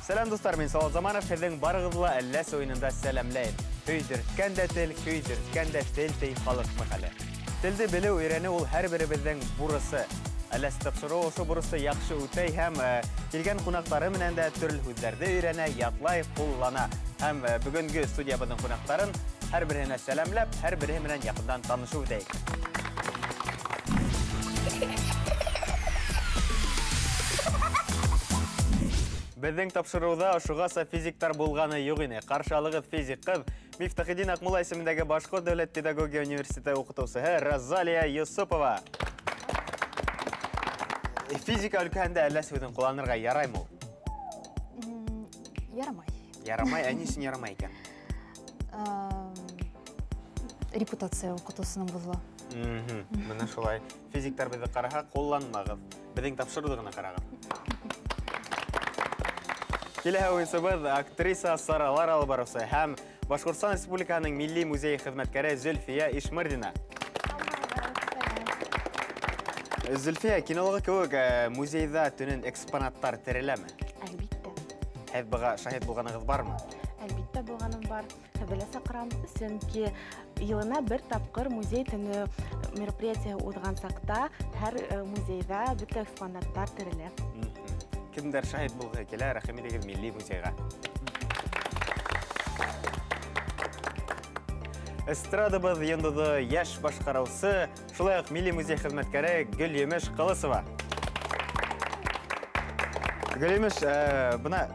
Сәләм, дуҫтар, мин Салауат Заманов, һеҙҙең барығыҙҙы ла Әлләсе уйынында сәләмләйем. Көйҙөрткән дә тел, көйҙөрткән дә тел ти халыҡ мәҡәле. Телде белеү, өйрәнеү ул һәр беребеҙҙең бурысы. Әлләсе тапшырыуы ошо бурысты яҡшы үтәй һәм килгән ҡунаҡтары менән дә төрлө һүҙҙәрҙе өйрәнә, ятлай, ҡуллана. Һәм бөгөнгө студиябыҙҙың ҡунаҡтарын һәр береһенә сәләмләп, һәр береһе менән яҡындан танышып үтәйек. Беҙҙең тапшырыуҙа ошоғаса физиктар булғаны юҡ ине. Ҡаршы алығыҙ физик ҡыҙ Мифтахетдин Аҡмулла исемендәге Башҡорт дәүләт педагогия университеты уҡытыусыһы Розалия Йосопова. Физика өлкәһендә әлләсе һүҙен ҡулланырға яраймы ул? Ярамай. Ярамай, ә ни өсөн ярамай икән? Репутация уҡытыусының боҙола. Бына шулай. Физиктар беҙҙе ҡараһа, ҡулланмағыҙ. Беҙҙең тапшырыуҙы ғына ҡарағыҙ. Киләһе уйынсыбыҙ актриса, саралар алып барыусы һәм Башҡортостан Республикаһының Милли музейы хеҙмәткәре Зөлфиә Ишмырҙина. Зөлфиә, кинолағы кеүек музейҙа төнөн экспонаттар тереләме? Әлбиттә. Һеҙ быға шаһит булғанығыҙ бармы? Әлбиттә булғаным бар. Һеҙҙе лә саҡырам, сөнки йылына бер тапҡыр музей төнө мероприятие уҙған саҡта һәр музейҙа бөтә экспонаттар терелә. Кемдәр шаһит булғыһы килә, рәхим итегеҙ Милли музейға. Эстрадабыҙ йондоҙо йәш башҡарыусы, шулай уҡ Милли музей хеҙмәткәре Гөлйемеш Ҡылысова. Гөлйемеш, бына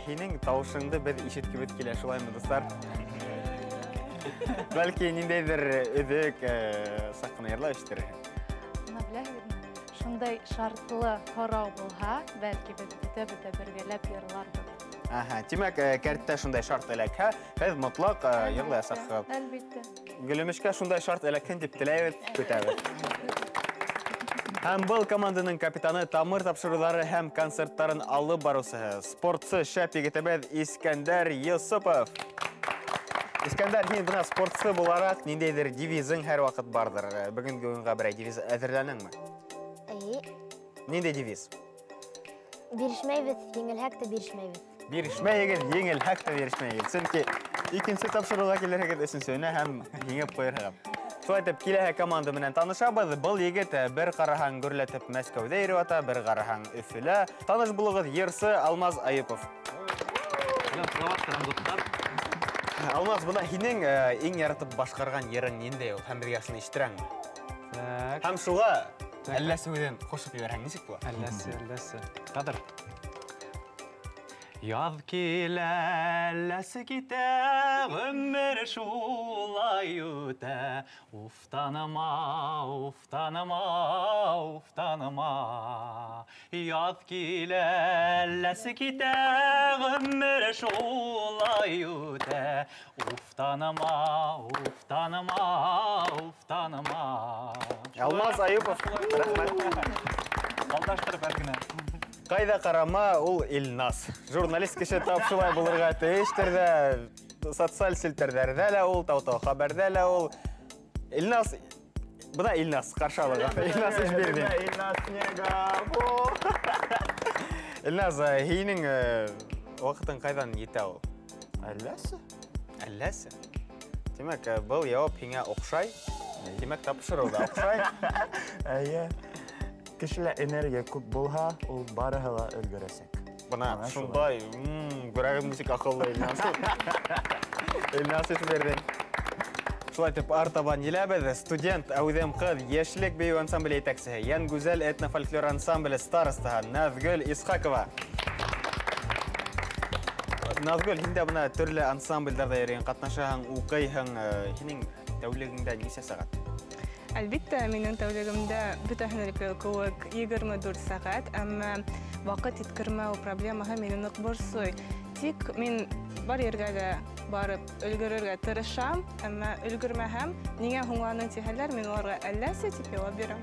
һинең тауышыңды беҙ ишеткебеҙ килә, шулаймы, дуҫтар? Бәлки ниндәйҙер өҙөк саҡ ҡына йырлап ишетерһең. Бына беләһегеҙме? Шундай шартлы һорау булһа, бәлки беҙ бөтә-бөтә бергәләп йырларбыҙ. Аһа, тимәк, кәрттә шундай шарт эләкһә, һеҙ мотлаҡ йырлаясаҡһығыҙ. Әлбиттә. Гөлөмөшкә шундай шарт эләкһен тип теләйбеҙ, көтәбеҙ. Һәм был команданың капитаны, тамыр тапшырыуҙары һәм концерттарын алып барыусыһы, спортсы шәп егетебеҙ Искәндәр Йосопов. Искәндәр, һин бына спортсы булараҡ ниндәйҙер девизың һәр ваҡыт барҙыр. Бөгөнгө уйынға берәй девиз әҙерләнеңме? Эйе. Ниндәй девиз? Бирешмәйбеҙ, еңелһәк тә бирешмәйбеҙ. Бирешмәйегеҙ, еңелһәк тә бирешмәйегеҙ. Сөнки икенсе тапшырыуға килерһегеҙ, өсөнсөһөнә һәм еңеп ҡуйырһығыҙ. Шулай итеп, киләһе команда менән танышабыҙ. Был егет бер ҡараһаң гөрләтеп Мәскәүҙә йөрөп ята, бер ҡараһаң Өфөлә. Таныш булығыҙ, йырсы Алмаз Айыпов. Сәләм, саламат, сәләм, дуҫтар. Алмаз, бына һинең иң яратып башҡарған йырың ниндәй ул? Һәм беҙгә шуны ишеттерәңме? Так. Һәм шуға әлләсе һүҙен ҡушып ебәрһәң, нисек була? Әлләсе, әлләсе. Ҡадыр. Яҙ килә, әлләсе китә, ғүмер шулай үтә. Уфтаныма, уфтаныма, уфтаныма. Яҙ килә, әлләсе китә, ғүмер шулай үтә. Уфтаныма, уфтаныма, уфтаныма. Алмаз Айыпов, рәхмәт. Алдаштырып әҙ генә. Ҡайҙа ҡарама, ул Илназ. Журналист кеше тап шулай булырға тейештер ҙә, социаль селтәрҙәрҙә лә ул, тау-тау хәбәрҙә лә ул. Илназ, бына Илназ, ҡаршы алығыҙ. Илназ Ишбирҙин. Илназ Снегов. Илназ, һинең ваҡытың ҡайҙан етә ул? Әлләсе. Әлләсе. Тимәк, был яуап һиңә оҡшай. Тимәк, тапшырыу ҙа оҡшай. Эйе. Кешелә энергия күп булһа, ул барыһы ла өлгөрәсәк. Бына Ана шундай, шулай. Күрәгем нисек аҡыллы Илназ. Илназ Ишбирҙин. Шулай итеп, артабан еләбеҙ. Студент әүҙем ҡыҙ, йәшлек бейеү ансамбле етәксеһе, Йәнгүзәл этнофольклор ансамбле старостаһы Наҙгөл Исхаҡова. Наҙгөл, һин дә бына төрлө ансамблдәрҙә йөрөйһөң, ҡатнашаһың, уҡыйһың. Һинең тәүлегеңдә нисә сәғәт? Әлбиттә, минең тәүлегемдә бөтәһенеке кеүек 24 сәғәт, әммә ваҡыт еткермәү проблемаһы мине ныҡ борсой. Тик мин бар ергә лә барып өлгөрөргә тырышам, әммә өлгөрмәһәм, ниңә һуңланың тиһәләр, мин уларға әлләсе тип яуап бирәм.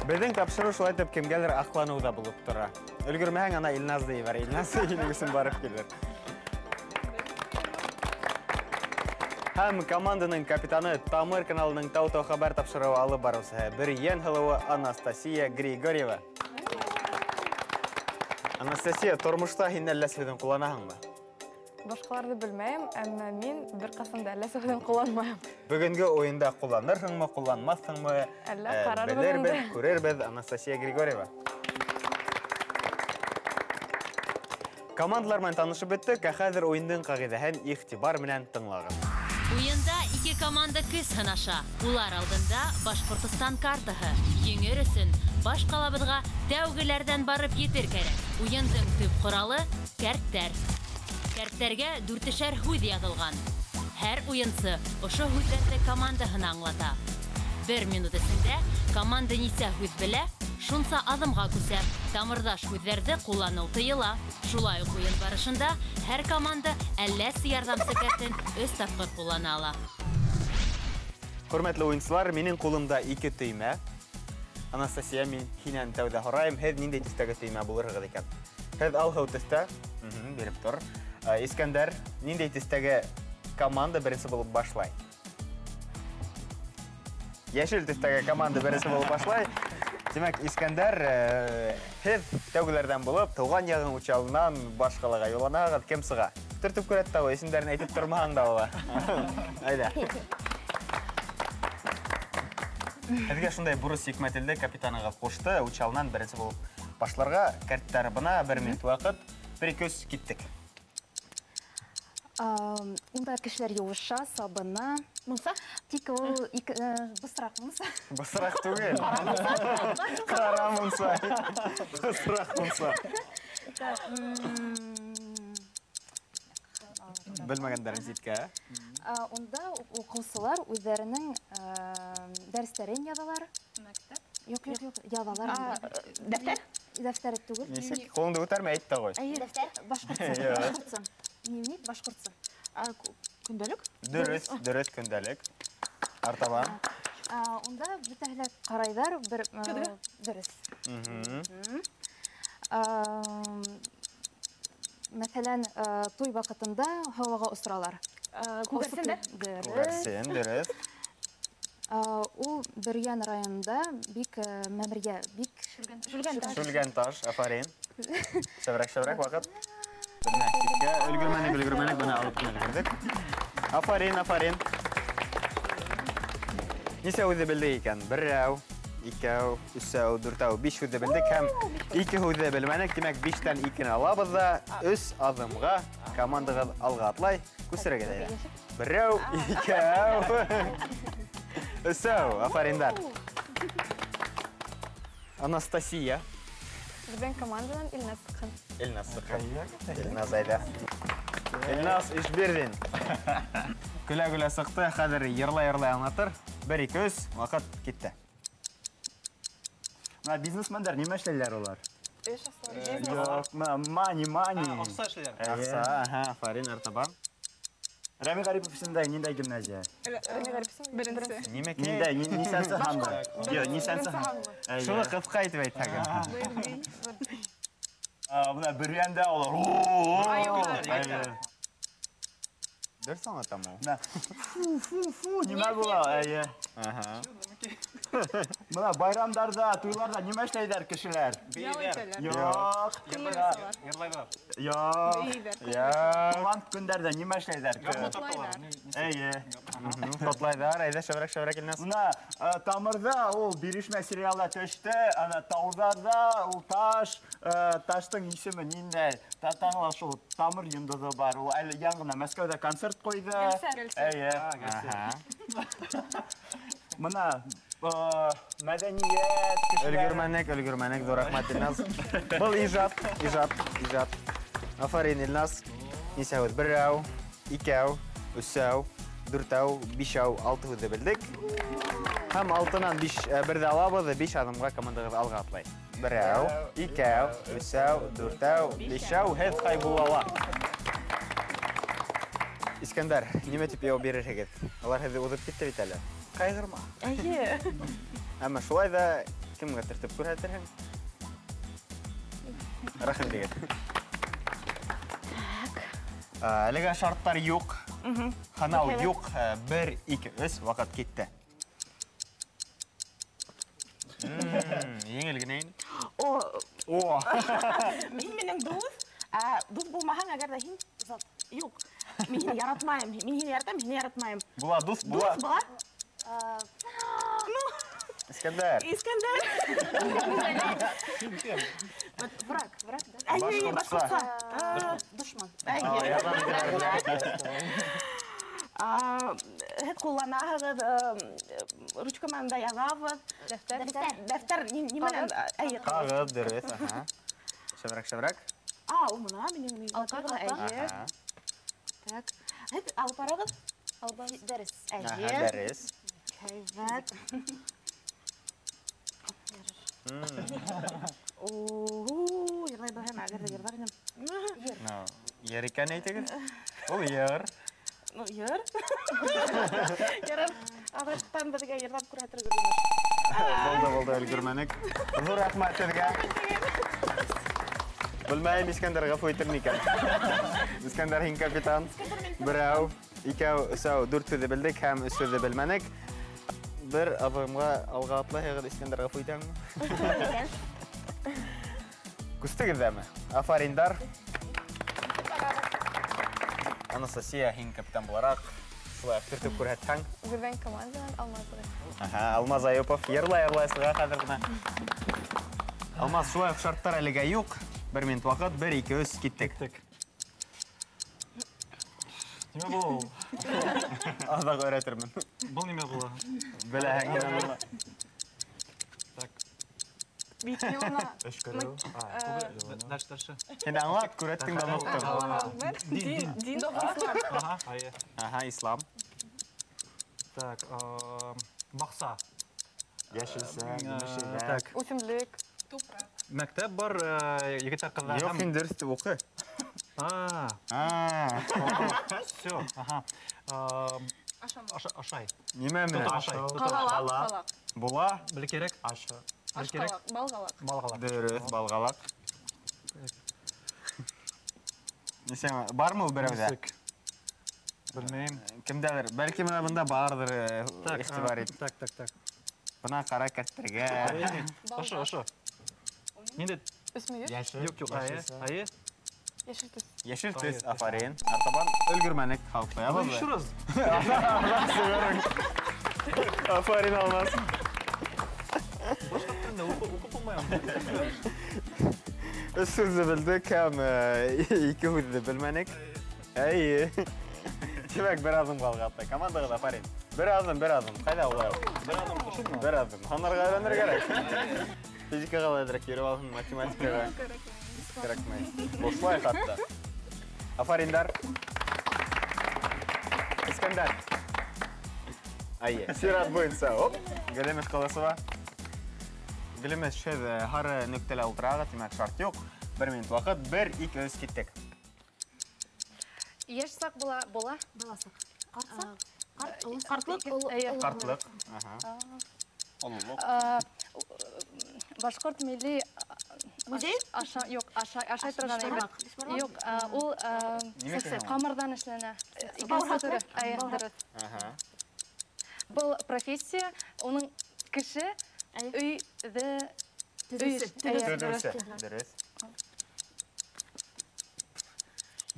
Беҙҙең тапшырыу шулай итеп кемгәлер аҡланыу ҙа булып тора. Өлгөрмәһәң, ана Илназды ебәр. Илназ һинең өсөн барып килер. Һәм команданың капитаны Тамыр каналының Тау-Тау хәбәр тапшырыуы алып барыусыһы Бөрйән һылыуы Анастасия Григорьева. Анастасия, тормошта һин әллә һүҙен ҡулланаһыңмы? Башҡаларҙы белмәйем, әммә мин бер ҡасан да әллә һүҙен ҡулланмайым. Бөгөнгө уйында ҡулланырһыңмы, ҡулланмаҫһыңмы? Әллә ҡарарбыҙ Белербеҙ, инде. күрербеҙ. Анастасия Григорьева. Командалар менән танышып бөттөк, ә хәҙер уйындың ҡағиҙәһен иғтибар менән тыңлағыҙ. Уйында ике команда көс һынаша. Улар алдында Башҡортостан картаһы. Еңер өсөн баш ҡалабыҙға тәүгеләрҙән барып етер кәрәк. Уйындың төп ҡоралы кәрттәр. Кәрттәргә дүртешәр һүҙ яҙылған. Һәр уйынсы ошо һүҙҙәрҙе командаһына аңлата. Бер минут эсендә команда нисә һүҙ белә, шунса аҙымға күсә. Тамырҙаш һүҙҙәрҙе ҡулланыу тыйыла. Шулай уҡ уйын барышында һәр команда әлләсе ярҙамсы кәртен өс тапҡыр ҡуллана ала. Хөрмәтле уйынсылар, минең ҡулымда ике төймә. Анастасия, мин һинән тәүҙә һорайым, һеҙ ниндәй төҫтәге төймә булырһығыҙ икән? Һеҙ алһыу төҫтә, биреп тор. Искәндәр, ниндәй төҫтәге команда беренсе булып башлай? Йәшел төҫтәге команда беренсе булып башлай. Тимәк, Искәндәр, һеҙ тәүгеләрҙән булып, тыуған яғың Учалынан баш ҡалаға юлланаһығыҙ. Кем сыға? Төртөп күрәт тә ул, исемдәрен әйтеп тормаһаң да була. Әйҙә. Һеҙгә шундай бурыс йөкмәтелде, капитанығыҙ ҡушты, Учалынан беренсе булып башларға. Кәрттәр бына, бер минут ваҡыт, бер ике өс, киттек. Унда кешеләр йыуыша, сабына. Мунса? Тик ул бысраҡ мунса. Бысраҡ түгел. Ҡара мунса. Бысраҡ мунса. Белмәгәндәрен ситкә. Унда уҡыусылар үҙҙәренең дәрестәрен яҙалар. Мәктәп? Юҡ, юҡ, юҡ, яҙалар. Дәфтәр? Дәфтәр түгел. Нисек? Ҡулыңды күтәрмә, әйт тә ҡуй. Дәфтәр? Башҡортса. Башҡортса. Дневник башҡортса. Көндәлек? Дөрөҫ, дөрөҫ, көндәлек. Артабан. Унда бөтәһе лә ҡарайҙар, бер, дөрөҫ. Мәҫәлән, туй ваҡытында һауаға осралар. Күгәрсендәр? Дөрөҫ. Күгәрсен, дөрөҫ. Ул Бөрйән районында бик мәмерйә, бик Шүлгән таш. Шүлгән таш, афарин. Шәберәк, шәберәк ваҡыт. Бына киткә өлгөрмәнек, өлгөрмәнек, бына алып кенә өлгөрҙөк. Афарин, афарин. Нисә һүҙҙе белдек икән? Берәү, икәү, өсәү, дүртәү, биш һүҙҙе белдек һәм ике һүҙҙе белмәнек. Тимәк, биштән икене алабыҙ ҙа, өс аҙымға командағыҙ алға атлай. Күсерегеҙ әйҙә. Берәү, икәү, өсәү. Афариндар. Анастасия. Беҙҙең команданан Илназ сыҡҡан. Илназ сыҡҡан. Илназ әйҙә. Илназ Ишбирҙин. Көлә-көлә сыҡты, хәҙер йырлай-йырлай аңлатыр. Бер, ике, өс, ваҡыт китте. Мына бизнесмендәр нимә эшләйләр улар? Эш асалар. Юҡ, мына мани, мани. Аҡса эшләйләр. Аҡса, аһа, афарин, артабан. Рәми Ғарипов исемендәге ниндәй гимназия? Рәми Ғарипов исемендәге беренсе. Нимәкәй? Ниндәй, нисәнсе һанлы? Юҡ, нисәнсе һанлы? Шуны ҡыҫҡа итеп әйтһәгеҙ. Бына Бөрйәндә улар. Айыулар. Дөрөҫ аңлатам ул. Бына фу, фу, фу, нимә була? Эйе. Аһа. Бына байрамдарҙа, туйларҙа нимә эшләйҙәр кешеләр? Ял итәләр. Юҡ. Йырлайҙар. Юҡ. Бейейҙәр. Юҡ. Туған көндәрҙә нимә эшләйҙәр? Ҡотлайҙар. Эйе. Ҡотлайҙар. Әйҙә, шәберәк, шәберәк, Илназ. Бына Тамырҙа ул бирешмә сериалда төштө, ана тауҙарҙа ул таш, таштың исеме ниндәй? Татаңла шул Тамыр йондоҙо бар. Ул әле яңы ғына Мәскәүҙә концерт ҡуйҙы. Гөлсәр. Эйе. Аһа. Бына мәҙәниәт кешеләре. Өлгөрмәнек, өлгөрмәнек, ҙур рәхмәт, Илназ. Был ижад, ижад, ижад. Афарин, Илназ. Нисә һүҙ? Берәү, икәү, өсәү, дүртәү, бишәү, алты һүҙҙе белдек. Һәм алтынан биш, берҙе алабыҙ, биш аҙымға командағыҙ алға атлай. Берәү, икәү, өсәү, дүртәү, бишәү, һеҙ Хәйбуллала. Искәндәр, нимә тип яуап бирерһегеҙ? Улар һеҙҙе уҙып китте бит әле. Ҡайғырма. Эйе. Әммә шулай ҙа Кемгә төртөп күрһәтерһең? Рәхим итегеҙ. Әлегә шарттар юҡ. Һанау юҡ. 1, 2, 3, ваҡыт китте. Еңел генә инде. О. О. Мин минең дуҫ. Дуҫ булмаһаң, әгәр ҙә һин зат. Юҡ. Мин һине яратмайым. Мин һине яратам, һине яратмайым. Була, дуҫ була. Дуҫ була. Искәндәр. Искәндәр. Враг, враг, да? Әйе, башҡортса. Дошман. Һеҙ ҡулланаһығыҙ, ручка менән дә яҙабыҙ. Дәфтәр. Дәфтәр нимәнән? Әйе. Ҡағыҙ, дөрөҫ, аһа. Шәберәк, шәберәк. Ул мына минең Әйе. Так. Һеҙ алып барығыҙ. Дәрес. Әйе. Дәрес. Һәйбәт. Йырлай белһәм, әгәр ҙә йырлар инем. Йыр икән әйтегеҙ. Ул йыр. Ну, йыр. Ярар, ағыттан беҙгә йырлап күрһәтергә өлгөрмәш. Булды, булды, өлгөрмәнек. Ҙур рәхмәт һеҙгә. Белмәйем, Искәндәр ғәфү итер микән? Искәндәр, һин капитан. Берәү, икәү, өсәү, дүрт һүҙҙе белдек һәм өс һүҙҙе белмәнек. Бер аҙымға алға атлайһығыҙ, Искәндәр ғәфү итәңме? Күстегеҙҙәме? Афариндар. Анастасия, һин капитан булараҡ, шулай төртөп күрһәтһәң. Беҙҙең команданан Алмаз. Аһа, Алмаз Аюпов йырлай-йырлай сыға хәҙер бына. Алмаз, шулай уҡ шарттар әлегә юҡ. 1 минут ваҡыт, 1, 2, 3, киттек. Нимә була ул? Аҙаҡ өйрәтермен. Был нимә була? Беләһең генә була. Так. Өшкөрөү. Дальше, дальше. Һин аңлат, күрәттең дә оноттоң. Дин, дин. Аһа, әйе. Аһа, ислам. Так, баҡса. Йәшелсә, емешелә. Так. Үҫемлек. Мәктәп бар, егеттәр, ҡыҙҙар. Юҡ, һин дөрөҫ тип уҡы. Всё, аһа. Ашай. Нимә менән? Ашай. Ҡалаҡ. Була. Бел кәрәк. Аша. Бел кәрәк. Балғалаҡ. Балғалаҡ. Дөрөҫ, балғалаҡ. Нисәмә, бармы ул берәүҙә? Белмәйем. Кемдәлер? Бәлки бына бында барҙыр, иғтибар ит. Так, так, так. Бына ҡара кәрттәргә. Ошо, ошо. Ниндәй? Өсмөйөш? Юҡ, юҡ, әйе, әйе. Йәшел төҫ. Йәшел төҫ, афарин. Артабан өлгөрмәнек, халыҡ ҡуябыҙ. Еще раз. Афарин, Алмаз. Башҡа телендә уҡып булмай. Өс һүҙҙе белдек һәм ике һүҙҙе белмәнек. Әйе. Тимәк, бер аҙым ҡалға аттай. Командағыҙ афарин. Бер аҙым, бер аҙым. Ҡайҙа улай? Бер аҙым ошомо? Бер аҙым. Һанарға өйрәнергә кәрәк. Физикаға ла әҙерәк йөрөп алһын, математикаға кәрәкмәй. Бушлай хатта. Афариндар. Искәндәр. Әйе. Сират буйынса. Оп. Гөлемеш Ҡылысова. Гөлемеш, һеҙ һары нөктәлә ултырағыҙ, тимәк, шарт юҡ. 1 минут ваҡыт, 1, 2, 3, киттек. Йәш саҡ була, була. Бала саҡ. Ҡарт саҡ? Ҡартлык. Ҡартлык. Аһа. Ололоҡ. Башҡорт милли музей? Аша, юҡ, ашай торған әйбер. Юҡ, ул ҡамырҙан эшләнә. Икенсе төрө. Әйе, дөрөҫ. Был профессия, уның кеше өйҙө төҙөүсе. Дөрөҫ.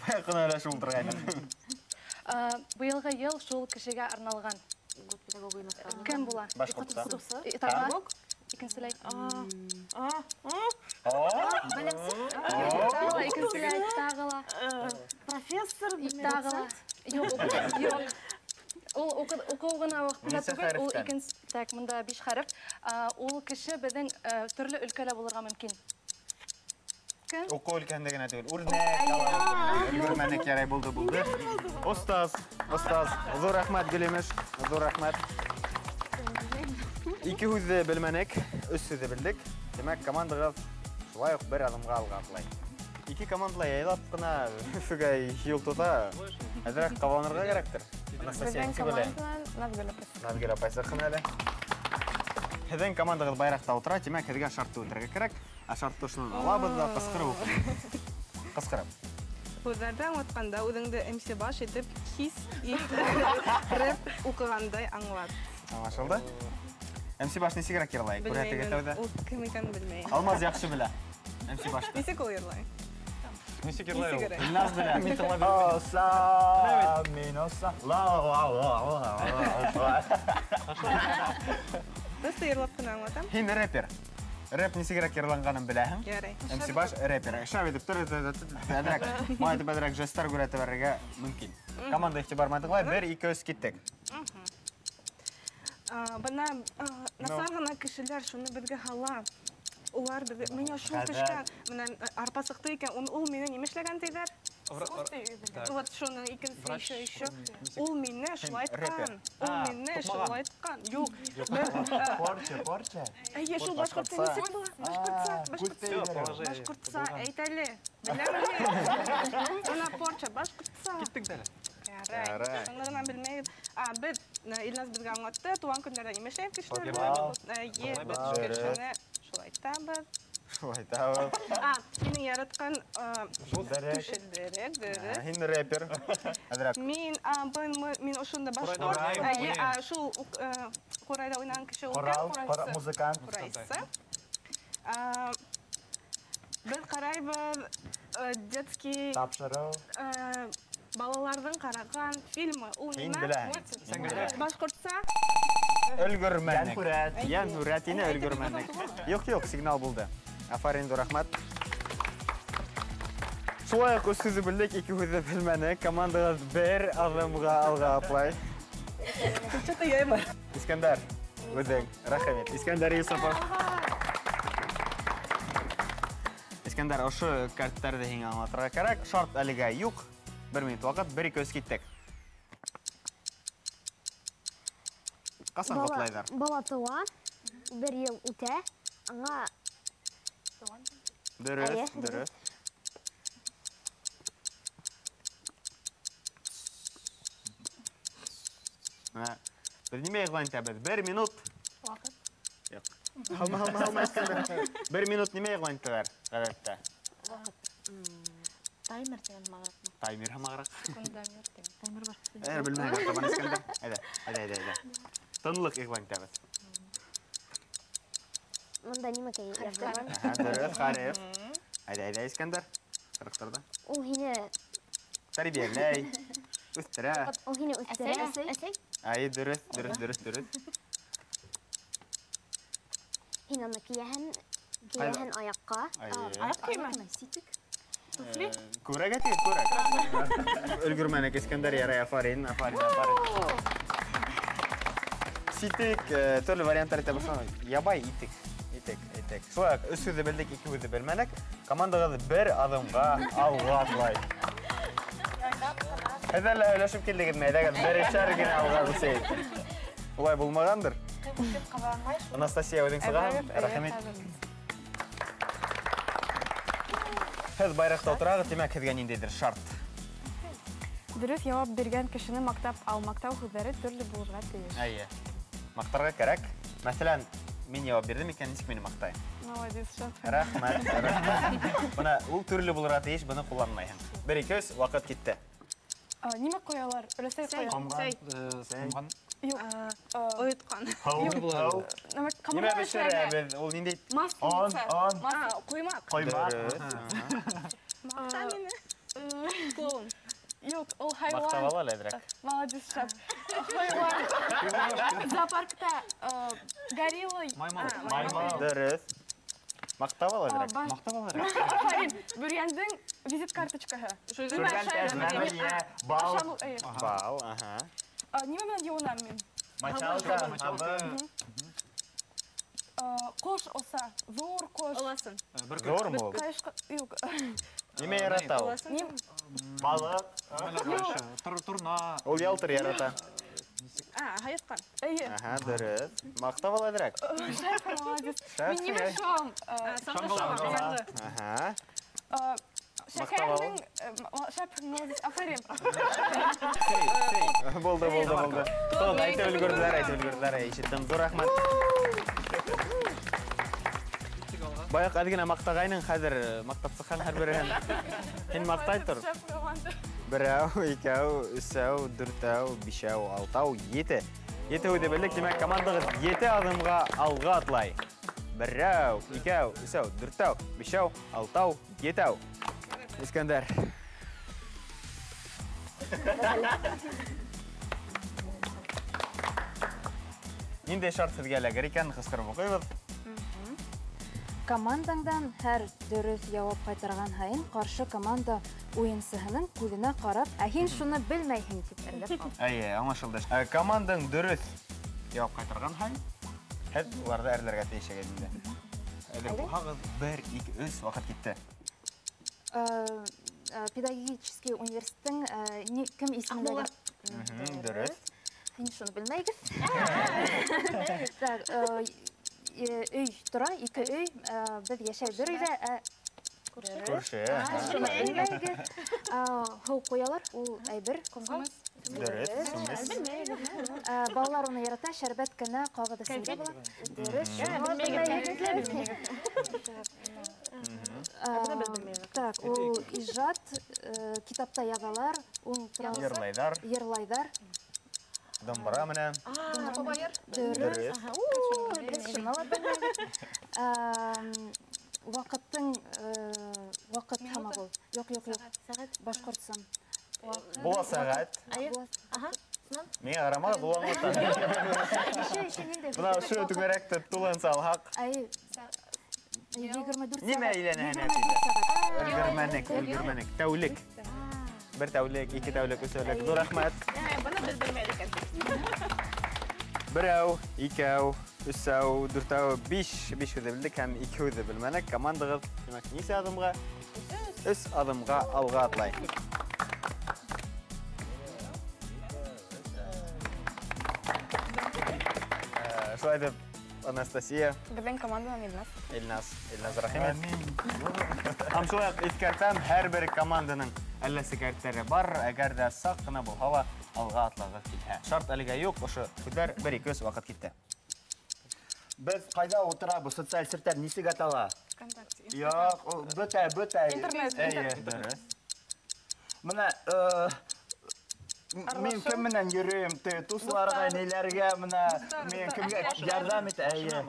Баяҡына әле шул ултырғайныҡ. Быйылғы йыл шул кешегә арналған. Кем була? Башҡортса. Педагог. Икенселәй. Икенселәй, тағы ла. Профессор. Тағы ла. Юҡ, юҡ. Ул уҡыу ғына ваҡытында түгел, ул икенсе, так, мында 5 хәреф. Ул кеше беҙҙең төрлө өлкәлә булырға мөмкин. Уҡыу өлкәһендә генә түгел. Үрнәк алабыҙ. Өлгөрмәнек, ярай, булды, булды. Остаз, остаз. Ҙур рәхмәт, Гөлемеш. Ҙур рәхмәт. 2 һүҙҙе белмәнек, 3 һүҙҙе белдек. Тимәк, командағыҙ шулай уҡ бер аҙымға алға атлай. 2 командала яйлап ҡына Өфөгә юл тота. Әҙерәк ҡабаланырға кәрәктер. Анастасия, Беҙҙең нисек уйлайһың? команданан Наҙгөл апай. Наҙгөл апай сыҡһын әле. Һеҙҙең командағыҙ байраҡта ултыра, тимәк, һеҙгә шартты үтергә кәрәк. Ә шартты шунан алабыҙ ҙа ҡысҡырып уҡыйбыҙ. Ҡысҡырып. Һүҙҙәрҙе аңлатҡанда үҙеңде МС баш итеп хис итеп рэп уҡығандай аңлат. Аңлашылды? МС баш нисегерәк йырлай? Күрһәтегеҙ тәүҙә. Ул кем икәнен белмәйем. Алмаз яҡшы белә. МС башты. Нисек ул йырлай? Нисек йырлай ул? Илназ белә. Мин тыңлап белмәйем. Оса, мин оса. Ла, ла, ла, ла, ла. Просто йырлап ҡына аңлатам. Һин рэпер. Рэп нисегерәк йырланғанын беләһең. Ярай. МС баш рэпер. Шәп итеп тор, әҙерәк, май итеп әҙерәк жесттар күрһәтеп бирергә мөмкин. Команда иғтибар менән тыңлай. 1, 2, 3 киттек. Бына насар ғына кешеләр шуны беҙгә һала. Улар беҙ миңә шул төшкән, менә арпа сыҡты икән, ул мине нимә эшләгән тиҙәр? Вот шуның икенсе еще. Ул мине шулайтҡан. Ул мине шулайтҡан. Юҡ. Порча, порча. Әйе, шул башҡортса нисек була? Башҡортса, башҡортса. Башҡортса, әйт әле. Беләмме? Бына порча, башҡортса. Киттек әле. Ярай. Шуны ғына белмәйбеҙ. Беҙ Илназ беҙгә аңлатты, туған көндәрҙә нимә эшләйбеҙ кешеләр? Әйе, беҙ кешене шулайтабыҙ. Шулайтабыҙ. Минең яратҡан түшелдерек, дөрөҫ. Һин рэпер. Әҙерәк. Мин ошонда башҡорт. Әйе, шул ҡурайҙа уйнаған кеше ул. Ҡорал, музыкант. Ҡурайсы. Беҙ ҡарайбыҙ детский тапшырыу. Балаларҙың ҡараған фильмы. Ул Һин нимә? беләһең. Башҡортса. Өлгөрмәнек. Йәнһүрәт ине өлгөрмәнек. Юҡ, юҡ, сигнал булды. Афарин, ҙур рәхмәт. Шулай уҡ өс һүҙҙе белдек, ике һүҙҙе белмәнек. Командағыҙ бер аҙымға алға атлай. Что-то я ему. Искәндәр, үҙең, рәхим ит. Искәндәр Юсупов. Искәндәр, ошо кәрттәрҙе һиңә аңлатырға кәрәк. Шарт әлегә юҡ. 1 минут ваҡыт, 1, 2, 3 киттек. Ҡасан ҡотлайҙар? Бала тыуа, 1 йыл үтә, аңа Дөрөҫ, дөрөҫ. Менә беҙ нимә иғлан итәбеҙ? 1 минут. Ваҡыт. Юҡ. Һалма, һалма, һалма, Искәндәр. 1 минут нимә иғлан итәләр ғәҙәттә? Ваҡыт. Таймер тигән һымағыраҡмы? Таймер һымағыраҡ. Секундомер тигән. Таймер башҡаса. Әйҙә, белмәйем, табан Искәндәр. Әйҙә, әйҙә, әйҙә, әйҙә. Тынлыҡ иғлан итәбеҙ. Мында нимә яҙған? Дөрөҫ, хәреф. Әйҙә, әйҙә, Искәндәр. Ҡырыҡтарҙа. Ул һине тәрбиәләй, үҫтерә. Ул һине үҫтерә. Әсәй. Әй, дөрөҫ, дөрөҫ, дөрөҫ, дөрөҫ. Һин аны кейәһең, кейәһең аяҡҡа. Аяҡ кеймә. Ситек. Туфли. Күрәк әтегеҙ, күрәк. Өлгөрмәнек, Искәндәр, ярай, афарин, афарин, афарин. Ситек, төрлө варианттар әйтә башланы. Ябай итек. Итек, итек. Шулай уҡ өс һүҙҙе белдек, ике һүҙҙе белмәнек. Командағыҙ бер аҙымға алға атлай. Һеҙ әллә һөйләшеп килдегеҙме? Әйҙәгеҙ, берешәр генә алға үсәйек. Улай булмағандыр. Анастасия, үҙең сығаһың? Рәхим ит. Һеҙ байраҡта ултырағыҙ, тимәк, һеҙгә ниндәйҙер шарт. Дөрөҫ яуап биргән кешене маҡтап ал. Маҡтау һүҙҙәре төрлө булырға тейеш. Эйе. Маҡтарға кәрәк. Мәҫәлән, мин яуап бирҙем икән, нисек мине маҡтайым? Молодец, шәп. Рәхмәт, рәхмәт. Бына ул төрлө булырға тейеш, быны ҡулланмайһың. 1, 2, 3, ваҡыт китте. Нимә ҡоялар? Өләсәй ҡоя. Сәй. Ҡомған. Юҡ. Ойотҡан. Һыу. Нимә бешерәбеҙ? Ул ниндәй? Он, он. Ҡоймаҡ. Ҡоймаҡ. Маҡта мине. Клоун. Юҡ, ул хайуан. Маҡтап ала әле әҙерәк. Молодец, шәп. Хайуан. Зоопаркта горилла. Маймыл. Маймыл. Дөрөҫ. Маҡтап ала әҙерәк. Маҡтап ала әҙерәк. Афарин, Бөрйәндең визит карточкаһы. Шүргән, бал. Бал, аһа. Нимә менән йыуынам мин? Мочалка, һабын. Ҡош оса, ҙур ҡош. Ыласын. Ҙурмы ул? Юҡ. Нимә ярата ул? Балыҡ. Торна. Ул ялтыр ярата. Һайыҫҡан. Эйе. Аһа, дөрөҫ. Маҡтап ала әҙерәк. Шәп, молодец. Мин нимә шуам? Шаңғы. Аһа. Шәкәрнең, шәп, молодец, афарин. Булды, булды, булды. Тон, әйтеп өлгөрҙөләр, әйтеп өлгөрҙөләр. Ишеттем, ҙур рәхмәт. Баяҡ әҙ генә маҡтағайның, хәҙер маҡтап сыҡҡан һәр береһен. Һин маҡтай тор. Берәү, икәү, өсәү, дүртәү, бишәү, алтау, ете. Ете һүҙҙе белдек, тимәк, командағыҙ 7 аҙымға алға атлай. Берәү, икәү, өсәү, дүртәү, бишәү, алтау, етәү. Искәндәр. Ниндәй шарт һеҙгә эләгер икән, ҡысҡырып уҡыйбыҙ. Командаңдан һәр дөрөҫ яуап ҡайтарған һайын ҡаршы команда уйынсыһының күҙенә ҡарап, ә һин шуны белмәйһең тип әрләп ҡал. Әйе, аңлашылды. Командаң дөрөҫ яуап ҡайтарған һайын һеҙ уларҙы әрләргә тейешһегеҙ инде. Әҙер булһағыҙ, 1, 2, 3, ваҡыт китте. Педагогический университеттың кем исемендәге? Дөрөҫ. Һин шуны белмәйгеҙ. Так, өй тора, 2 өй, беҙ йәшәй бер өйҙә, күрше. Шуны белмәйгеҙ. Һыу ҡуялар, ул әйбер. Дөрөҫ. Балалар уны ярата, шәрбәт кенә ҡағыҙ эсендә була. Дөрөҫ. Так, ул ижад, китапта яҙалар, йырлайҙар. Йырлайҙар. Домбыра менән. Дөрөҫ. Шуны ла белмәйбеҙ. Ваҡыттың ваҡыт һамаҡ ул. Юҡ, юҡ, юҡ. Сәғәт башҡортса. Була сәғәт. Миңә ҡарамағыҙ, ул аңлата. Бына ошо түңәрәкте тулыһынса алһаҡ. 24 Нимә әйләнә һәнә? Өлгөрмәнек, өлгөрмәнек. Тәүлек. Бер тәүлек, ике тәүлек, өс тәүлек. Ҙур рәхмәт. Быны беҙ белмәйек. Берәү, икәү, өсәү, дүртәү, биш. Биш һүҙҙе белдек һәм ике һүҙҙе белмәнек. Командағыҙ, тимәк, нисә аҙымға? 3 аҙымға алға атлай. Шулай итеп, Анастасия. Беҙҙең команданан Илназ. Илназ, Илназ рәхим. Һәм шулай уҡ иҫкәртәм, һәр бер команданың әлләсе кәрттәре бар, әгәр ҙә саҡ ҡына булһа ла алға атлағыҙ килһә. Шарт әлегә юҡ, ошо һүҙҙәр 1, 2, 3 ваҡыт китте. Беҙ ҡайҙа ултырабыҙ? Социаль селтәр нисек атала? ВКонтакте. Юҡ, бөтә, бөтә. Интернет. Эйе, дөрөҫ. Бына мин кем менән йөрөйөм? Тусларға, ниләргә, бына мин кемгә ярҙам итә? Эйе.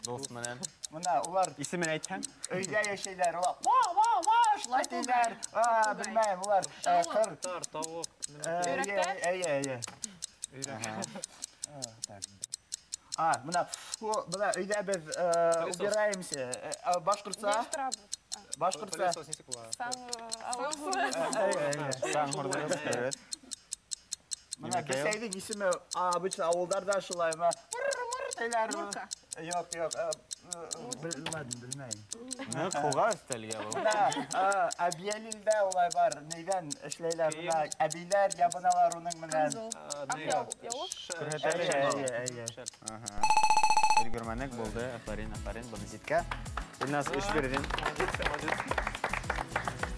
Дуҫ менән. Бына улар исемен әйтһәң? Өйҙә йәшәйҙәр, улар ва, ва, ва, шулай тиҙәр. Белмәйем, улар ҡыр. Тауыҡ. Эйе, эйе, эйе. Бына, бына өйҙә беҙ убираемся. Башҡортса? Башҡортса. Саң һурҙығыҙ, дөрөҫ. Бына бесәйҙең исеме обычно ауылдарҙа шулай, мыр, мыр тиҙәр. Юҡ, юҡ, белмәдем, белмәйем. Ныҡ һуға өҫтәлгә был. Бына әбйәлилдә улай бар, нейҙән эшләйләр, бына әбейҙәр ябыналар уның менән. Күрһәтәле. Эйе, эйе. Өлгөрмәнек булды, афарин, афарин, быны ситкә. Илназ, өс бирҙең.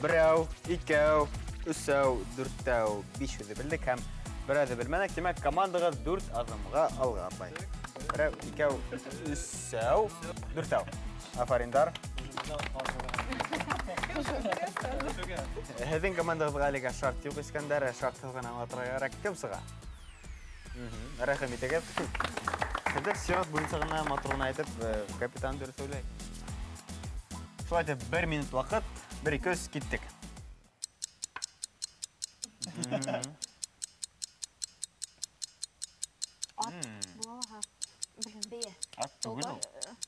Берәү, икәү, өсәү, дүртәү, биш һүҙҙе белдек һәм берәүҙе белмәнек. Тимәк, командағыҙ 4 аҙымға алға атлай. Берәү, икәү, өсәү, дүртәү. Афариндар. Һеҙҙең командағыҙға әлегә шарт юҡ, Искәндәр, шартһыҙ ғына аңлатырға кәрәк. Кем сыға? Рәхим итегеҙ. Һеҙҙең сират буйынса ғына матур ғына әйтеп, капитан дөрөҫ һөйләй. Шулай итеп, 1 минут ваҡыт, 1, 2, 3, киттек. Ат була. Бейә. Ат түгел ул.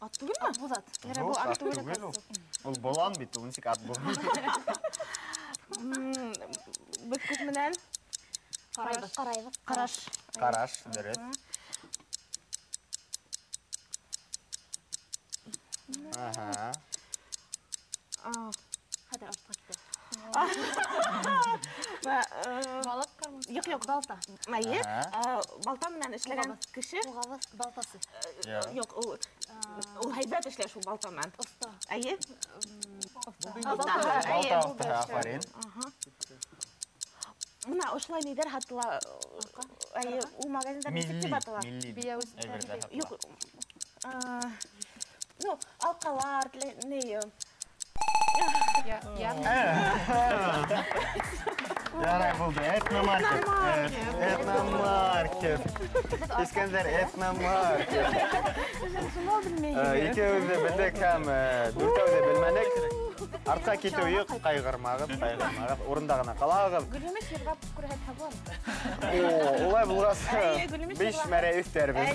Ат түгелме? Акбуҙат. Юҡ, ат түгел ул. Ул болан бит, ул нисек ат булыр? Беҙ күҙ менән ҡарайбыҙ. Ҡарайбыҙ. Ҡараш. Ҡараш, дөрөҫ. Аһа. Хәҙер артҡа китә. Балыҡ. Юҡ, юҡ, балта. Әйе, балта менән эшләгән кеше. Уғабыҙ балтасы. Юҡ, ул һәйбәт эшләй шул балта менән. Оҫта. Әйе. Балта оҫта, афарин. Бына ошолай ниҙәр һатыла? Әйе, ул магазиндар нисек тип атала? Милли. Юҡ. Ну, алҡалар, не... Ярай булды. Этномаркет. Этномаркет. Искәндәр, этномаркет. Икәүҙе ҙә белдек һәм дүртәүҙе ҙә белмәнек. Артҡа китеү юҡ, ҡайғырмағыҙ, ҡайғырмағыҙ. Урында ғына ҡалағыҙ. Гөлөмөш йырлап күрһәтһә буламы? Улай булғас, 5 мәрә өҫтәрбеҙ.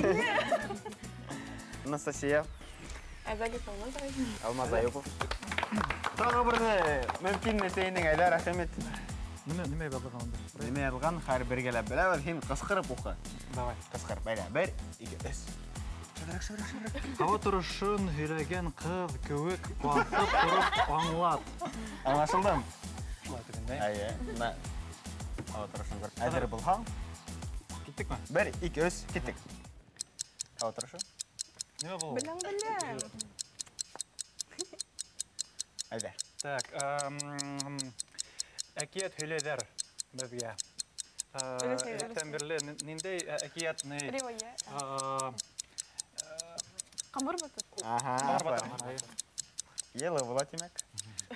Анастасия. Әйҙәгеҙ, Алмаз ағай. Алмаз Аюпов. Тағы берҙе мөмкинме тейенең, әйҙә, рәхим ит. Нимә яҙылған унда? Нимә яҙылған, хәҙер бергәләп беләбеҙ. Һин ҡысҡырып уҡы. Давай. Ҡысҡырып, әйҙә. 1, 2, 3. Шәберәк, шәберәк, шәберәк. Һауа торошон һөйләгән ҡыҙ кеүек баҫып тороп аңлат. Аңлашылдым. Шулай тигәндәй. Әйе, бына һауа торошон күреп. Әҙер булһаң, киттекме? 1, 2, 3, киттек. Һауа торошо. Нимә был? Беләм, беләм. Әйҙә. Так, әкиәт һөйләйҙәр беҙгә. Электән бирле ниндәй әкиәт ни? Ривая. Ҡамыр батыр. Аһа, Ҡамыр батыр. Йылы була, тимәк.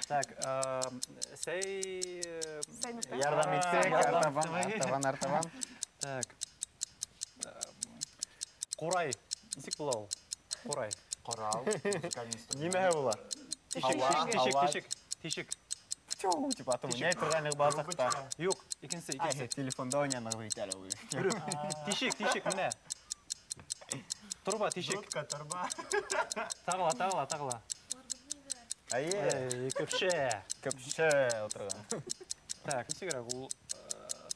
Так, сәй... Ярҙам иттек, артабан, артабан, артабан. Так. Ҡурай. Нисек була ул? Ҡурай. Ҡорал. Нимәһе була? Тишек, тишек, тишек, тишек. Тю, типа, атып уйнай торған балсаҡта. Юҡ, икенсе, икенсе. Телефонда уйнанығыҙ бит әле ул. Тишек, тишек, менә. Торба, тишек. Дудка, торба. Тағыла, тағыла, тағыла. Әйе. Көпшә. Көпшә ултырған. Так, нисегерәк ул?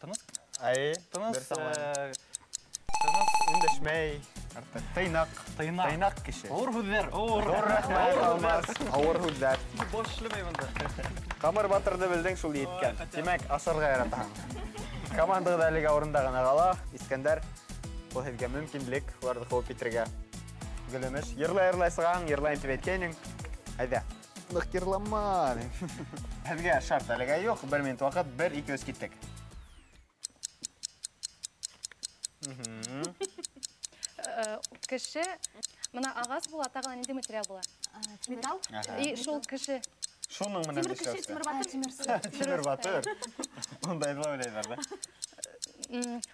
Тыныс? Әйе. Тыныс, тыныс. Өндәшмәй. Артыҡ тыйнаҡ. Тыйнаҡ. Тыйнаҡ кеше. Ауыр һүҙҙәр, ауыр. Ҙур рәхмәт, Алмаз. Ауыр һүҙҙәр. Баш эшләмәй бында. Ҡамыр батырҙы белдең, шул еткән. Тимәк, ашарға яратаһың. Командағыҙ әлегә урында ғына ҡала. Искәндәр, был һеҙгә мөмкинлек, уларҙы ҡыуып китергә. Гөлөмөш, йырлай-йырлай сығаң, йырлайым тип әйткәйнең. Әйҙә. Ныҡ йырлама. Һеҙгә шарт әлегә юҡ. 1 минут ваҡыт, 1, 2, 3 киттек. Кеше, бына ағас була, тағы ла ниндәй материал була? Металл. И шул кеше. Шуның менән Тимер кеше, эшләүсе. тимер батыр. Тимер батыр. Ундай ҙа уйлайҙар ҙа.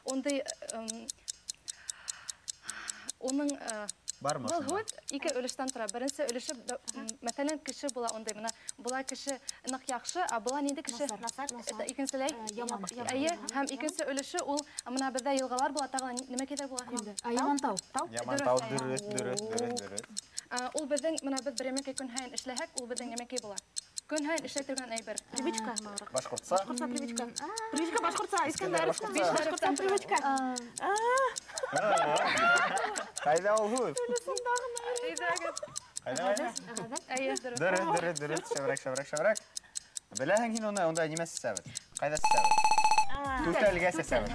Ундай, уның, Бармы Был шунда? һүҙ ике өлөштән тора. Беренсе өлөшө, мәҫәлән, кеше була ундай. Бына була кеше ныҡ яҡшы, ә була ниндәй кеше? Насар. Насар. Икенселәй. Яман. Әйе, һәм икенсе өлөшө ул, бына беҙҙә йылғалар була, тағы ла нимә киҙәр була? Ямантау. Тау? Ямантау, дөрөҫ, дөрөҫ, дөрөҫ, дөрөҫ. Ул беҙҙең, бына беҙ бер йәмәкәй көн һайын эшләһәк, ул беҙҙең йәмәкәй була. Көн һайын эшләй торған әйбер. Привычка. Башҡортса. Башҡортса привычка. Привычка башҡортса, Искәндәр. Башҡортса. Башҡортса привычка. Ҡайҙа ул һүҙ? Ҡайҙа, ҡайҙа? Әйе, дөрөҫ. Дөрөҫ, дөрөҫ, дөрөҫ. Шәберәк, шәберәк, шәберәк. Беләһең һин уны, унда нимә сәсәбеҙ? Ҡайҙа сәсәбеҙ? Түтәлгә сәсәбеҙ.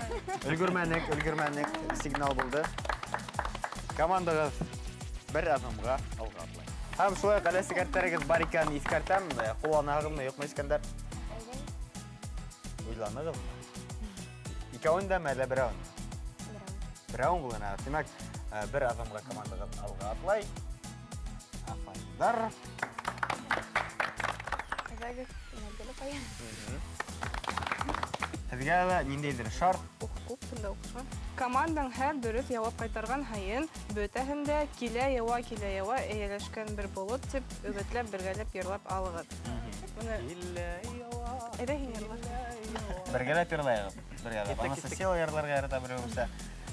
Өлгөрмәнек, өлгөрмәнек. Сигнал булды. Командағыҙ бер аҙымға алға атлай. Һәм шулай уҡ әле сигареттерегеҙ бар икәнен иҫкәртәм. Ҡулланаһығыҙмы, юҡмы, Искәндәр? Уйланығыҙмы? Икәүен дәме, әллә берәүен? Берәүен ҡулланаһығыҙ. Тимәк, бер аҙымға командағыҙ алға атлай. Афайҙар. Әйҙәгеҙ, Нәҙгөл апай. Һеҙгә лә ниндәйҙер шарт? Ух, күп телдә уҡыша. Командаң һәр дөрөҫ яуап ҡайтарған һайын бөтәһен дә килә яуа, килә яуа эйәләшкән бер болот тип өгөтләп бергәләп йырлап алығыҙ. Быны Килә яуа, Әйҙә һин йырла. Бергәләп йырлайығыҙ. Бергәләп. Киттек, Анастасия ла йырларға ярата береүемсә.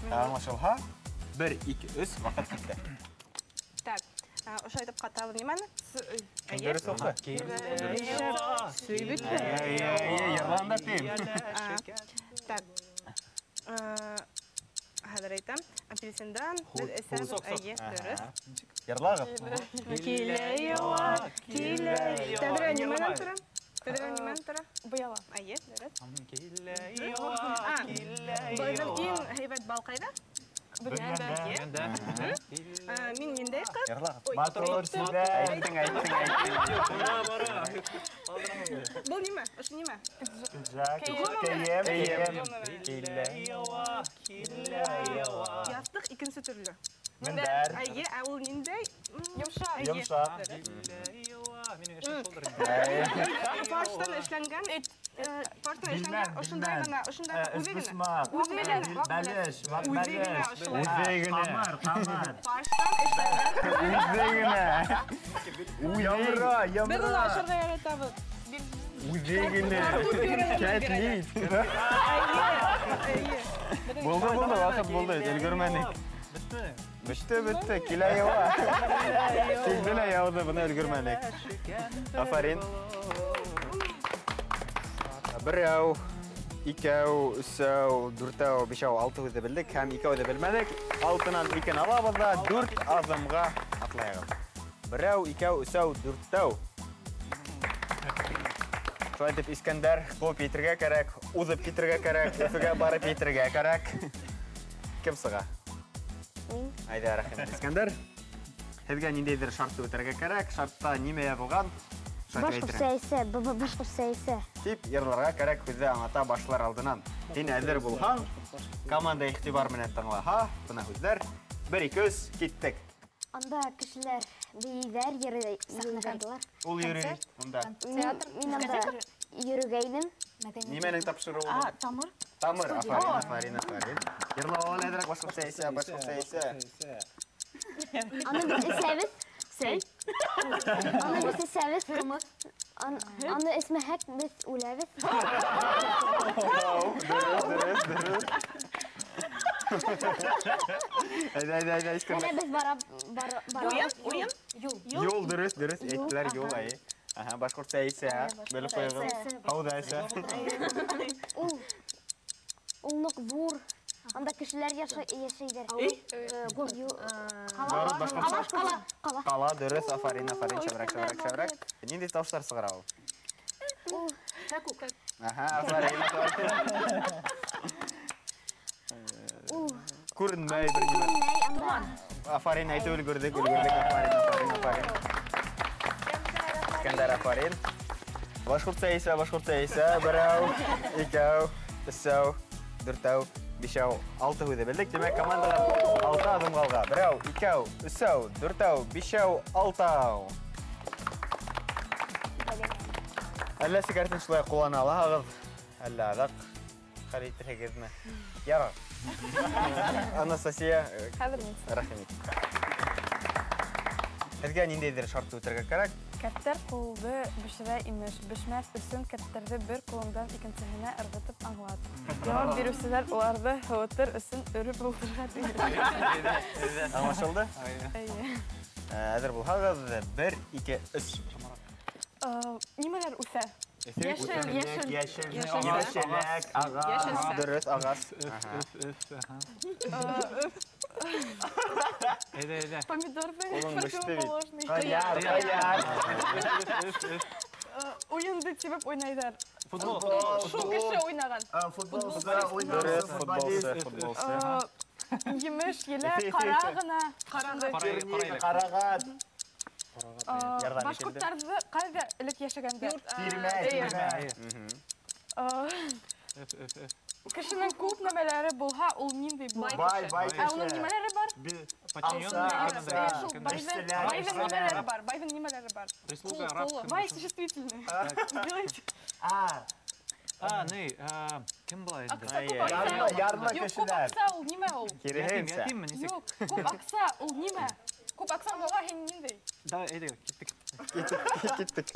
Аңлашылһа, 1, 2, 3, ваҡыт китте. Так, ошо әйтеп ҡатабыҙ нимәне? Әйе. Дөрөҫ уҡы. Сөй бит. Әйе, әйе, йырлан да тим. Так. Хәҙер әйтәм. Апельсиндан беҙ эсәбеҙ. Сок, сок. Әйе, дөрөҫ. Йырлағыҙ. Килә яуа, килә. Тәҙрә нимәнән тора? Тәҙрә нимәнән тора? Быяла. Әйе, дөрөҫ. Килә яуа, килә Беҙҙең яуа. иң һәйбәт бал ҡайҙа? Бөрйәндә. Мин ниндәй ҡыҙ? Йырлағыҙ. Ой, Матур әйттем. сибәр. Әйттең, әйттең, әйттең. Был нимә? Ошо нимә? Пиджак. Кейем. Кейем. Кейем. Килә яуа, килә яуа. Яҫтыҡ икенсе төрлө. Мендәр. Әйе, ә ул ниндәй? Йомшаҡ. Йомшаҡ. Фарштан эшләнгән, фарштан эшләнгән, ошондай ғына, ошондай үҙе генә. Үҙе генә. Бәлеш, бәлеш. Үҙе генә. Ҡамыр, ҡамыр. Фарштан эшләнгән. Үҙе генә. Йомро, йомро. Беҙ уны ашарға яратабыҙ. Үҙе генә. Кәтлит. Булды, булды, ваҡыт булды. Өлгөрмәнек. Бөттө. Бөттө, бөттө. Килә яуа. Килде лә яуҙы, быны өлгөрмәнек. Афарин. Берәү, икәү, өсәү, дүртәү, бишәү, алты һүҙҙе белдек һәм икәүҙе белмәнек. Алтынан икән алабыҙ ҙа дүрт аҙымға атлайбыҙ. Берәү, икәү, өсәү, дүртәү. Шулай итеп, Искәндәр, ҡыуып етергә кәрәк, уҙып китергә кәрәк, Өфөгә барып етергә кәрәк. Кем сыға? Мин. Айҙа, рәхмәт. Искәндәр, һеҙгә ниндәйҙер шартты үтәргә кәрәк. Шартта нимә яҙылған? Башҡортса эсә, башҡортса эсә. Тип йырларға кәрәк һүҙҙе аңлата башлар алдынан. Һин әҙер булһаң, команда иғтибар менән тыңлаһа, бына һүҙҙәр. 1, 2, 3, киттек. Анда кешеләр бейейҙәр, йырҙарҙылар. Ул йөрөй унда. Театр. Мин анда йөрөгәйнем. Нимәнең тапшырыуы? Тамыр. Тамыр, афарин, афарин, афарин. Йырлап ала әҙерәк башҡортса эсә, башҡортса эсә. Аны беҙ эсәбеҙ. Сәй. Аны беҙ эсәбеҙ. Аны эсмәһәк, беҙ үләбеҙ. Дөрөҫ, дөрөҫ, дөрөҫ. Әйҙә, әйҙә, әйҙә, Искәндәр. Менә беҙ барабыҙ. Уйын, Юл. Юл, дөрөҫ, дөрөҫ. Әйттеләр, юл, әйе. Аһа, башҡортса эсә, белеп ҡуйығыҙ. Һыу ҙа эсә. Ул ныҡ ҙур. Анда кешеләр йәшәйҙәр. Барып башҡортса? Ҡала, ҡала. Ҡала, дөрөҫ, афарин, афарин, шәберәк, шәберәк, шәберәк. Ниндәй тауыштар сығара ул? Ул. Кәкүк. Аһа, афарин, афарин. Ул. Күренмәй бер нимә. Күренмәй, анда. Афарин әйтеп өлгөрҙөк, өлгөрҙөк, афарин, афарин, афарин. Искәндәр, афарин. Башҡортса эсә, башҡортса эсә. Берәү, икәү, өсәү, дүртәү, бишәү, алты һүҙҙе белдек. Тимәк, командалар алты аҙым ҡалға. Берәү, икәү, өсәү, дүртәү, бишәү, алтау. Әллә сигаретын шулай ҡуллана алаһығыҙ, әллә аҙаҡ хәл итерһегеҙме? Ярар. Анастасия, Хәҙер мин. рәхим ит. Һеҙгә ниндәйҙер шартты үтергә кәрәк? Кәттәр ҡулды бешерә имеш. Бешмәҫ өсөн кәттәрҙе бер ҡулыңдан икенсеһенә ырғытып аңлат. Яуап биреүселәр уларҙы һыуытыр өсөн өрөп ултырырға тейеш. Аңлашылды? Эйе. Әҙер булһағыҙ, 1, 2, 3. Нимәләр үҫә? Йәшел, йәшел. Йәшел, Йәшел. йәшеләк, ағас. Дөрөҫ, ағас. Өф, өф, аһа. Әйҙә, әйҙә. Помидорҙы Улың беште бит. противоположный. Ҡыяр, ҡыяр. Өф, өф. Уйынды тибеп уйнайҙар. Футбол. Шул кеше уйнаған. Футболсы, Дөрөҫ, уйнаусы, футболсы, футболист. футболсы. Емеш, еләк, Эфе, эфе, ҡара эфе. ғына. Ҡарағат. Ҡарағат. Башҡорттарҙы ҡайҙа элек йәшәгәндәр? Тирмә, тирмә. Өф, өф, өф. Кешенең күп нәмәләре булһа, ул ниндәй була? Бай, бай Ә уның кеше. нимәләре бар? Подчиненный. Шул байҙың нимәләре бар? Байҙың нимәләре бар? Прислуга, раб. Бай существительный. Сделайте. А, ни, кем була инде? Аҡса, күп аҡса. Ярлы Юҡ, күп кешеләр. аҡса ул нимә ул? Киреһенсә. Ятимме, нисек? Юҡ, күп аҡса ул нимә? Күп аҡсаң булһа, һин ниндәй? Да, әйҙә, киттек. Киттек.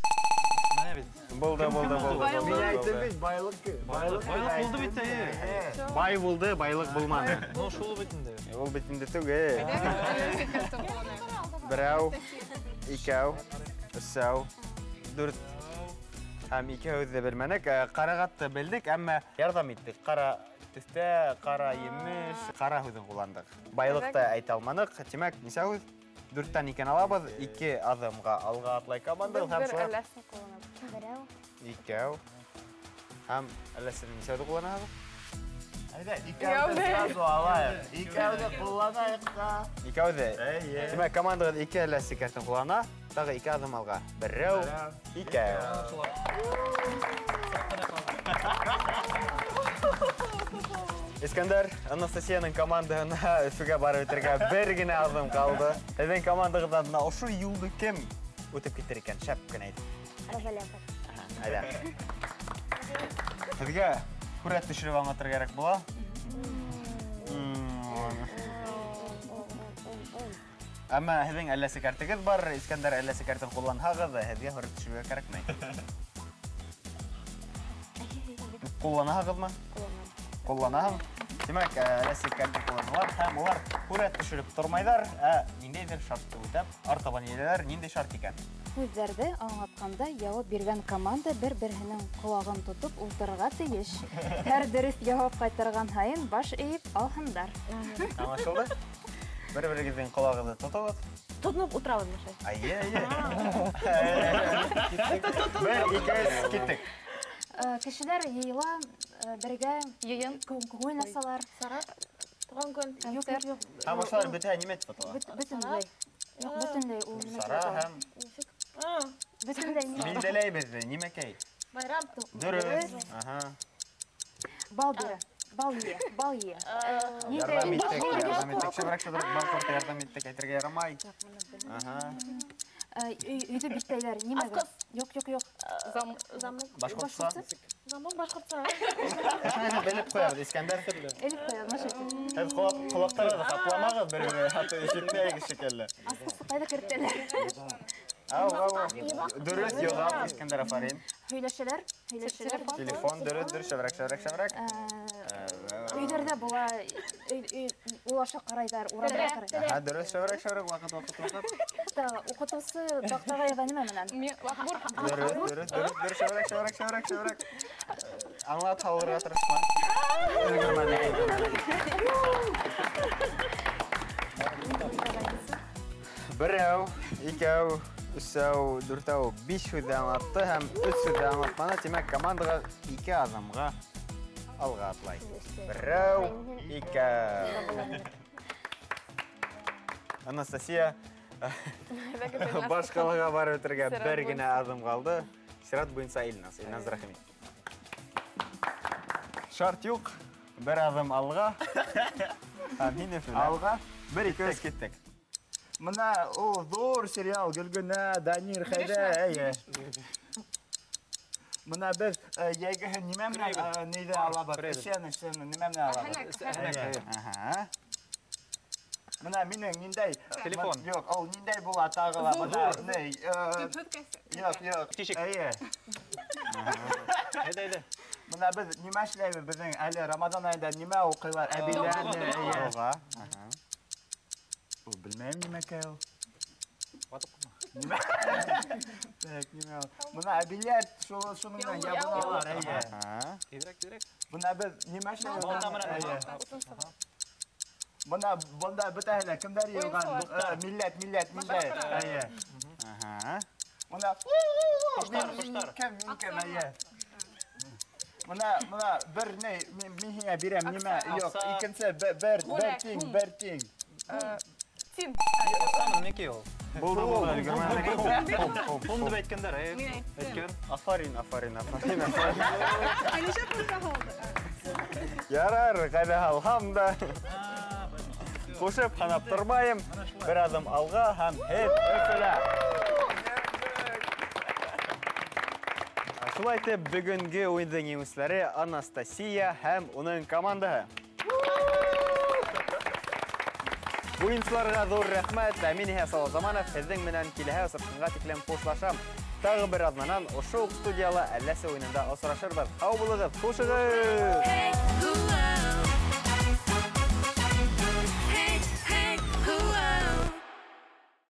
Менә бит. Булды, булды, булды. Мин әйттем бит, байлыҡ. Байлыҡ булды бит, әйе. Бай булды, байлыҡ булманы. Ну, шул бит инде. Ул бит инде түгел. Берәү, икәү, өсәү, дүрт. Һәм икәүҙе белмәнек. Ҡарағатты белдек, әммә ярҙам иттек. Ҡара төҫтә, ҡара емеш, ҡара һүҙен ҡулландыҡ. Байлыҡты әйтә алманыҡ. Тимәк, нисә һүҙ? Дүрттән икән алабыҙ, ике аҙымға алға атлай команда. Беҙ Һәм бер шулай әләсен ҡулланабыҙ. Берәү. Икәү. Һәм әләсен нисәүҙе ҡулланаһығыҙ? Әйҙә, икәүҙе сразу алайыҡ. Икәүҙе ҡулланайыҡ та. Икәүҙе. Эйе. Тимәк, командағыҙ ике әләсе кәртен ҡуллана, тағы ике аҙым алға. Берәү, икәү. Искәндәр, Анастасияның командаһына Өфөгә барып етергә бер генә аҙым ҡалды. Һеҙҙең командағыҙҙан бына ошо юлды кем үтеп китер икән? Шәп кенә әйтеп. Розалия. Әйҙә. Һеҙгә һүрәт төшөрөп аңлатырға кәрәк була. Әммә һеҙҙең әлләсе кәртегеҙ бар, Искәндәр әлләсе кәртен ҡулланһағыҙ, һеҙгә һүрәт төшөрөргә кәрәкмәй. Ҡулланаһығыҙмы? Ҡулланаһың. Тимәк, әлләсе кәртен ҡулланалар һәм улар һүрәт төшөрөп тормайҙар, ә ниндәйҙер шартты үтәп, артабан иләләр. Ниндәй шарт икән? Һүҙҙәрҙе аңлатҡанда яуап биргән команда бер-береһенең ҡолағын тотоп ултырырға тейеш. Һәр дөрөҫ яуап ҡайтарған һайын баш эйеп алһындар. Аңлашылды? Бер-берегеҙҙең ҡолағығыҙҙы тотоғоҙ. Тотоноп ултырабыҙ шулай. Әйе, әйе. Бер, ике, өс, киттек. Кешеләр йыйыла, бергә йыйын, күңел асалар. Сара, туған көн, Юҡ, юҡ, юҡ. Һәм ошолар бөтәһе нимә тип атала? Бөтөнләй. Юҡ, бөтөнләй ул нимә тип Сара атала? һәм Бөтөнләй нимә? Билдәләйбеҙ, нимәкәй? Байрам. Дөрөҫ. Аһа. Бал бирә. Бал ие, бал ие. Ярҙам иттек, ярҙам иттек. Шәберәк, шәберәк, бал ҡорто ярҙам иттек, әйтергә ярамай. Аһа. Өйҙө биҫтәйләр, нимәгә? Юҡ, юҡ, юҡ. Замок. Башҡортса. Замок башҡортса. Белеп ҡуябыҙ, Искәндәр. Элеп ҡуябыҙ, маша. Һеҙ ҡолаҡтарығыҙҙы ҡапламағыҙ, бер-бер хатта ишетмәйегеҙ шикелле. Асҡысы ҡайҙа кертәләр? Ау, ау, ау. Дөрөҫ, йоҙаҡ, Искәндәр, афарин. Һөйләшәләр, һөйләшәләр. Телефон, дөрөҫ, дөрөҫ, шәберәк, шәберәк, шәберәк. Өйҙәрҙә була, ул аша ҡарайҙар, урамда ҡарайҙар. Аһа, дөрөҫ, шәберәк, шәберәк, ваҡыт, ваҡыт, ваҡыт. Уҡытыусы таҡтаға яҙа нимә менән? Дөрөҫ, дөрөҫ, дөрөҫ, дөрөҫ, шәберәк, шәберәк, шәберәк, шәберәк. Аңлат һалырға тырышма. Өлгөрмәне. Берәү, икәү, өсәү, дүртәү, биш һүҙҙе аңлатты һәм өс һүҙҙе аңлатманы. Тимәк, командаға ике аҙымға алға атлай. Берәү, икәү. Анастасия баш ҡалаға барып етергә бер генә аҙым ҡалды. Сират буйынса Илназ. Илназ Рәхими. Шарт юҡ. Бер аҙым алға. Һәм һин Өфөлә. Алға. Бер, ике, өс, киттек. Мына ул ҙур сериал Гөлгөнә, Данир, Хәйҙә, әйе. Мына беҙ йәйгеһен нимә менән нейҙә алабыҙ? Эсәне, эсәне, нимә менән алабыҙ? Аһа. Мына минең ниндәй телефон. Юҡ, ул ниндәй була тағы ла? Мына ни, юҡ, юҡ. Тишек. Әйе. Әйҙә, әйҙә. Мына беҙ нимә эшләйбеҙ? Беҙҙең әле Рамаҙан айында нимә уҡыйлар? Әбиләр, әйе. Доға. Аһа. Ул белмәйем нимәкәй ул. Ватып ҡуйма. Нимә? Так, нимә ул? Мына әбиләр шуның менән ябыналар, әйе. Аһа. Тиҙерәк, тиҙерәк. Бына беҙ нимә эшләйбеҙ? Балта менән. Әйе. Бына бында бөтәһе лә кемдәр йыйылған? Милләт, милләт, милләт. Әйе. Аһа. Бына Ҡоштар, ҡоштар. Кем, мин кем, әйе. Мына, мына бер ни, мин һиңә бирәм, нимә? Юҡ, икенсе бер, бер тиң, бер тиң. Тин. Аҡсаның никей ул? Булды, булды, өлгөрмәнек. Һум тип әйткәндәр, әйе. Мин әйттем. Әйткән. Афарин, афарин, афарин, афарин. Ә нисә пунктҡа һалды? Ярар, ҡайҙа һалһам да. Ҡушып һанап тормайым. Бер аҙым алға һәм һеҙ Өфөлә. Шулай итеп, бөгөнгө уйындың еңеүселәре Анастасия һәм уның командаһы. Уйынсыларға ҙур рәхмәт. Ә мин иһә Салауат Заманов һеҙҙең менән киләһе осрашҡанға тиклем хушлашам. Тағы бер аҙнанан ошо уҡ студияла Әлләсе уйынында осрашырбыҙ. Һау булығыҙ, хушығыҙ!